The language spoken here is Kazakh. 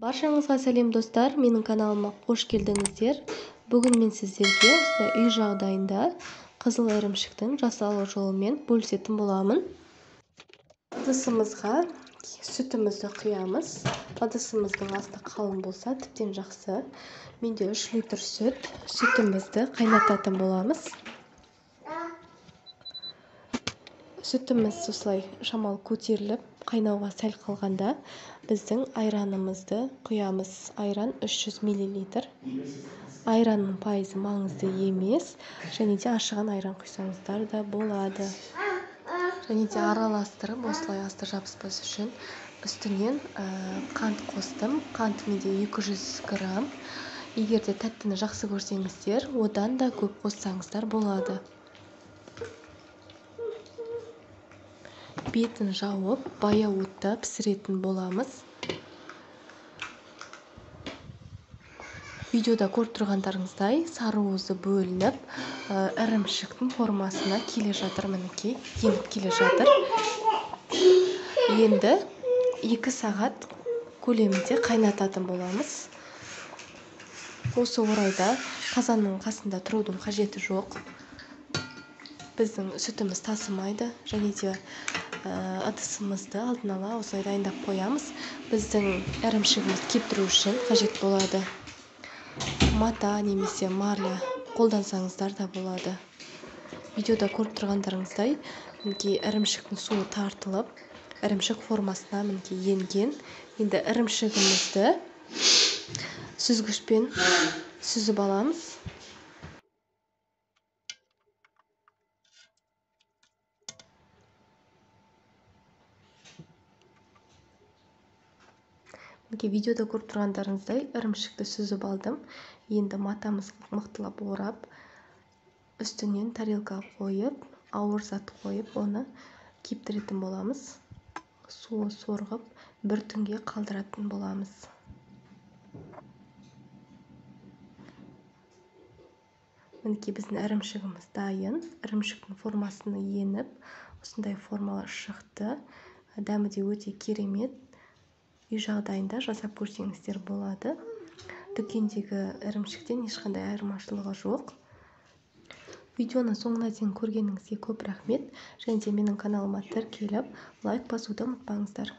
Баршаңызға сәлем достар, менің каналыма қош келдіңіздер. Бүгін мен сіздерге осындай үй жағдайында қызыл ірімшіктің жасалу жолымен бөлісетін боламын. Ыдысымызға сүтімізді құямыз. Ыдысымыздың асты қалың болса тіптен жақсы. Менде 3 литр сүт. Сүтімізді қайнататын боламыз. Сүтіміз осылай шамалы көтеріліп, қайнауға сәл қалғанда біздің айранымызды құямыз. Айран 300 миллилитр. Айранның пайызы маңызды емес, және де ашыған айран құйсаңыздар да болады. Және де араластырып, осылай асты жабыспас үшін үстінен қант қостым. Қант менде 200 грамм. Егер де тәттіні жақсы көрсеңіздер, одан да көп қоссаңыздар болады. Бетін жауып, баяу отта пісіретін боламыз. Видеода көріп тұрғандарыңыздай, сары уызы бөлініп, ірімшіктің формасына келе жатыр, мінекей, еніп келе жатыр. Енді 2 сағат көлемінде қайнататын боламыз. Осы орайда қазанның қасында тұрудың қажеті жоқ. Біздің сүтіміз тасымайды, және де ыдысымызды алдын ала осылай дайындап қоямыз. Біздің ірімшігіміз кептіру үшін қажет болады. Мата немесе марля қолдансаңыздар да болады. Видеода көріп тұрғандарыңыздай, мінекей ірімшіктің суы тартылып, ірімшік формасына мінекей енген. Енді ірімшігімізді сүзгішпен сүзіп аламыз. Мінекей видеода көріп тұрғандарыңыздай, ірімшікті сүзіп алдым. Енді матамызды мықтылап орап, үстінен тарелка қойып, ауыр зат қойып, оны кептіретін боламыз. Суы сорғып, бір түнге қалдыратын боламыз. Мінекей біздің ірімшігіміз дайын. Ірімшіктің формасына еніп, осындай формалар шықты. Дәмі де өте керемет. Үй жағдайында жасап көрсеңіздер болады. Дүкендегі ірімшіктен ешқандай айырмашылығы жоқ. Видеоны соңына дейін көргеніңізге көп рахмет. Және де менің каналыма тіркеліп, лайк басуды ұмытпаңыздар.